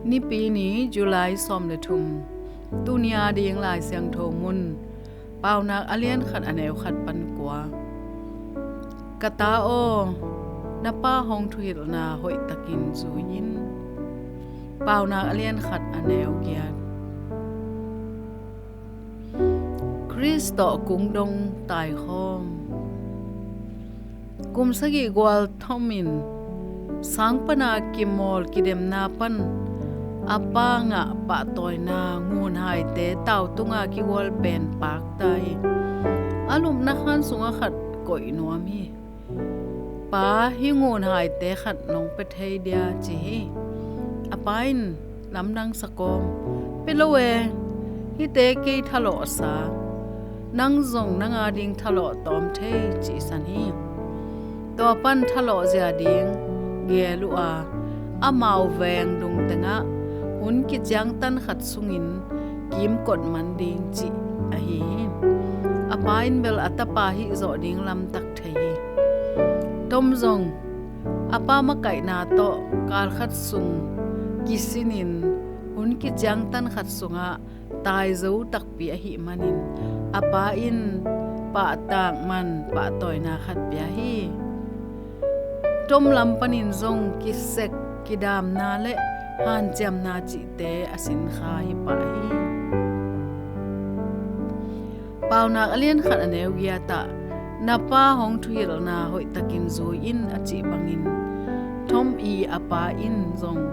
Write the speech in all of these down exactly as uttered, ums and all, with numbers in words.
Nipi ni, July sawm le thum. Tuni a ding Lai Siangtho mun, Paunak a lian khat a neu khat pan kua. Ka ta aw, na pa hong thuhilhna hoihtakin zui in. Paunak a lian khat a neu giat. Khrist tawh kungdong taikhawm. Kum sagih gual thomin sang pana kimawl kidemna pan a pa ngah pahtawina ngunhaite tautunga kigual pen pakta hi. A lupna khan sungah khat koih nuam hi. Pa, hih ngunhaite khat nong pia thei dia, ci hi. A pa in lamdang sa kawm, pia lo e, hihte kei thalawhsa, nang zong nang ading thalawh tawm thei, cihsan hi. Tua pan thalawhzia ding geel uh a, amau veng dung tengah hun kiciangtan khat sungin kimkot man ding cih ahi hi. A pa in bel a tapa hih zawh ding lamtak thei hi. Tom zong a pa makaihna tawh kalkhat sung kisinin hun kiciangtan khat sungah taizo takpi ahih manin a pa in pahtak man pahtawina khat pia hi. Tom lam panin zong kisek kidamna le hanciamna cihte a sinkha hi pah hi. Paunak a lian khat a neu giat ah, na pa hong thuhilhna hoihtakin zui in, a cih bangin Tom i a pa in zong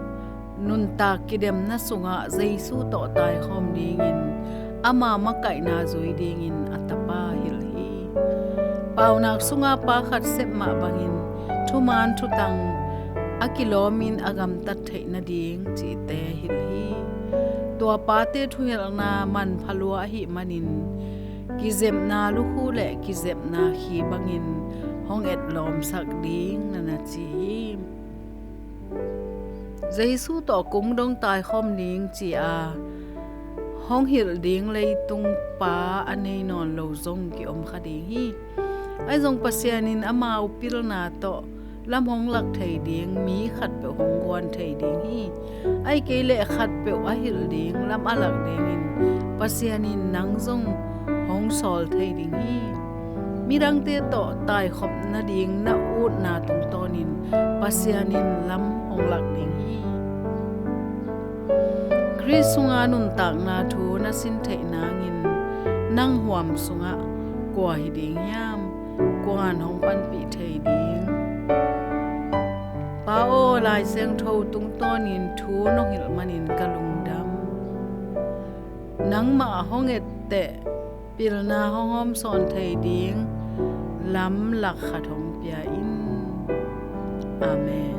nuntak kidemna sungah Jesu tawh taikhawm dingin ama makaihna zui dingin a tapa hilh hi. Paunak sunga pa khat sep mah bangin thuman thutang a kilawmin a gamtat theih nading cihte hilh hi. Tua pate thuhilhna manpha lua ahih manin kizepna lukhu le kizepna khi bangin hong etlawmsak ding na na ci hi. Jesu tawh kungdong taikhawm ding ci-a hong hilh ding leitung pa a nei nawn lo zong ki-om kha ding hi. Ahi zong Pasian in amau pilna tawh lam hong lak thei ding mi khatpeuh hong guan thei ding hi. Ahih kei leh khatpeuh a hilh ding lam a lak dingin Pasian in nang zong hong sawl thei ding hi. Midangte tawh taikhop nading na utna tungtawnin Pasian in lam hong lak ding hi. Khrist sunga nuntakna thu na sin theih nangin nang huam sungah kua hi ding hiam? Kuan hong panpih thei ding? Pa aw, Lai Siangtho tungtawnin thu nong hilh manin ka lungdam. Nangmah hong etteh pilna hong hawmsawn thei ding lam lak khat hong pia in. Amen.